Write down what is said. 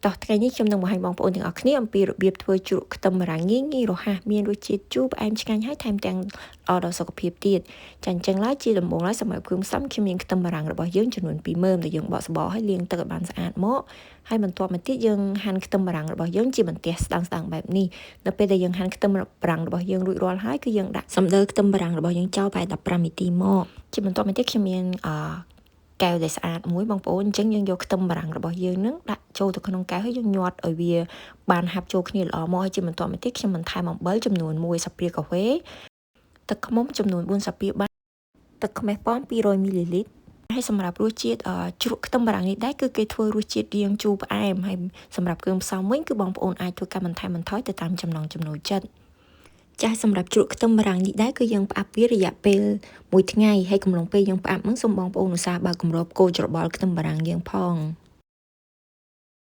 តោះថ្ងៃនេះខ្ញុំនឹងបង្ហាញបងប្អូនទាំងអស់គ្នាអំពីរបៀបធ្វើជ្រក់ខ្ទឹមបារាំងងាយងាយរហ័សមានរសជាតិជូរផ្អែមឆ្ងាញ់ហើយថែមទាំងល្អដល់សុខភាពទៀតចាអញ្ចឹងឡើយជាដំបូងឡើយសម្រាប់គ្រឿងផ្សំខ្ញុំមានខ្ទឹមបារាំងរបស់យើងចំនួន2មើមដែលយើងបកសបកហើយលាងទឹកឲ្យបានស្អាតមកហើយបន្ទាប់មកទៀតយើងហាន់ខ្ទឹមបារាំងរបស់យើងជាបន្ទះស្ដើងស្ដើងបែបនេះនៅពេលដែលយើងហាន់ខ្ទឹមបារាំងរបស់យើងរួចរាល់ហើយគឺយើងដាក់សំដិលខ្ទឹមបារាំងរបស់យើងចោលប្រហែល15នាទីមកជាបន្ទាប់មកទៀតខ្ញុំមានអឺកែវដែលស្អាតមួយបងប្អូនអញ្ចឹងយើងយកខ្ទឹមបារាំងរបស់យើងនឹងដាក់ចូលទៅក្នុងកែវហើយយើងញាត់ឲ្យវាបានហាប់ចូលគ្នាល្អមកហើយជាបន្ទាប់មកទៀតខ្ញុំបន្ថែមអំបិលចំនួន1ស្លាបព្រាកាហ្វេទឹកឃ្មុំចំនួន4ស្លាបព្រាបាយទឹកខ្មេះប៉ោម200មីលីលីត្រហើយសម្រាប់រសជាតិជ្រក់ខ្ទឹមបារាំងនេះដែរគឺគេធ្វើរសជាតិរាងជូរផ្អែមហើយសម្រាប់គ្រឿងផ្សំវិញគឺបងប្អូនអាចធ្វើការបន្ថែមបន្ថយទៅតាមចំណង់ចំណូលចិត្តចាស់សម្រាប់ជ្រក់ខ្ទឹមបារាំងនេះដែរគឺយើងផ្អាប់វារយៈពេលមួយថ្ងៃហើយកំឡុងពេលយើងផ្អាប់ហ្នឹងសូមបងប្អូនឧស្សាហ៍បើកគម្របកូរច្របល់ខ្ទឹមបារាំងយើងផង។